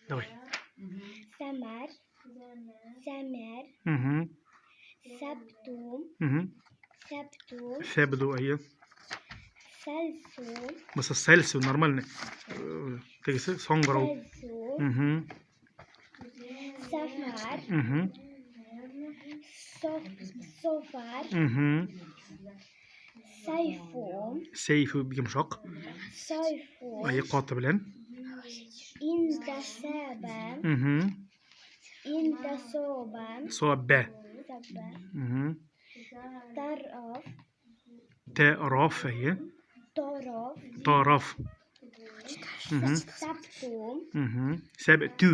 Давай. Сәмәр. Сәмәр. Угу. Сәбту. Угу. Сәбту. Сәбду, әйе. Сәлсу. Бусы сәлсу, нормальный. Тегесе саңгырау. Сәлсу. Угу. Сәфәр. Угу. Софар. Угу. Сайфу. Сейфу йомшак. Сайфу. Әйе, каты белән. Интәсәбә. Угу. Интәсобә. Сабә. Сәбә. Угу. Тараф. Тараф, әйе. Тараф. Тараф. Угу. Сәбту. Угу. Сәбтү.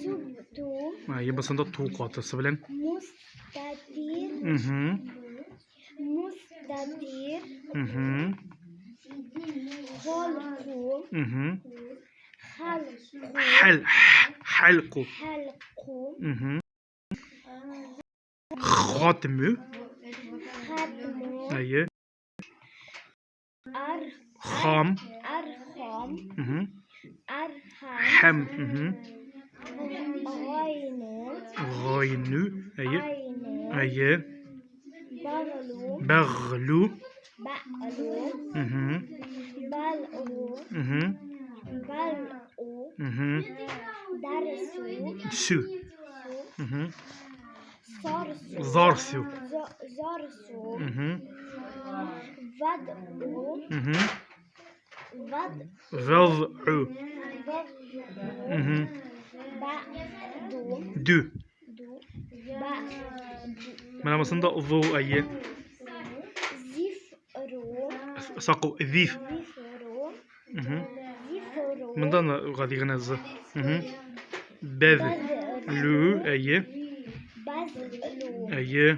Субту. Әйе, бусында ту катысы белән. Мустатир. Угу. Мустатир. Угу. Халку. Угу. Халку. Хәл, хәлку. Халку. Угу. Хатму. Хатму. Әйе. Ар. Хам. Архам. Угу. Архам. Хәм. Угу. Гайну. Гайну. Әйе. Айну. Әйе. Баглу. Баглу. Бa'лу. Угу. Бал'у. Угу. Бал'у. Угу. Дарсу. Су. Угу. Сарсу. Зарсу. Зарсу. Угу. Вад'у. Угу. Вад. Ваз'у. Вад'у. Угу. Бa'ду. Ду. Ду. Бa'ду. Менә бусында зу әйе. Зифру. Саку зиф. Зифру. Угу. Зифру. Монда да гади генә з. Угу. Бәз. Лү әйе. Базлу. Әйе.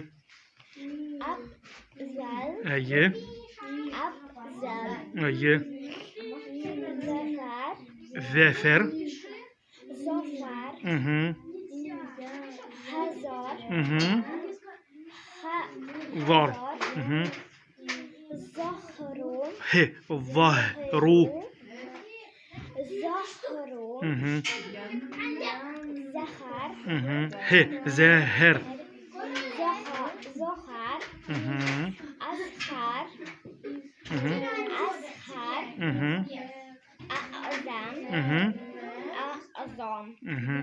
Абзал. Әйе. Абзал. Әйе. Зафар. Зәфәр. Зафар. Угу. Хазар. Угу. Ха. Зар. Угу. Захру. Х. Заһру. Захру. Угу. Захар. Угу. Х. Зәһәр. Захар. Угу. Асхар. Угу. Асхар. Угу. А'зам. Угу. А'зам. Угу.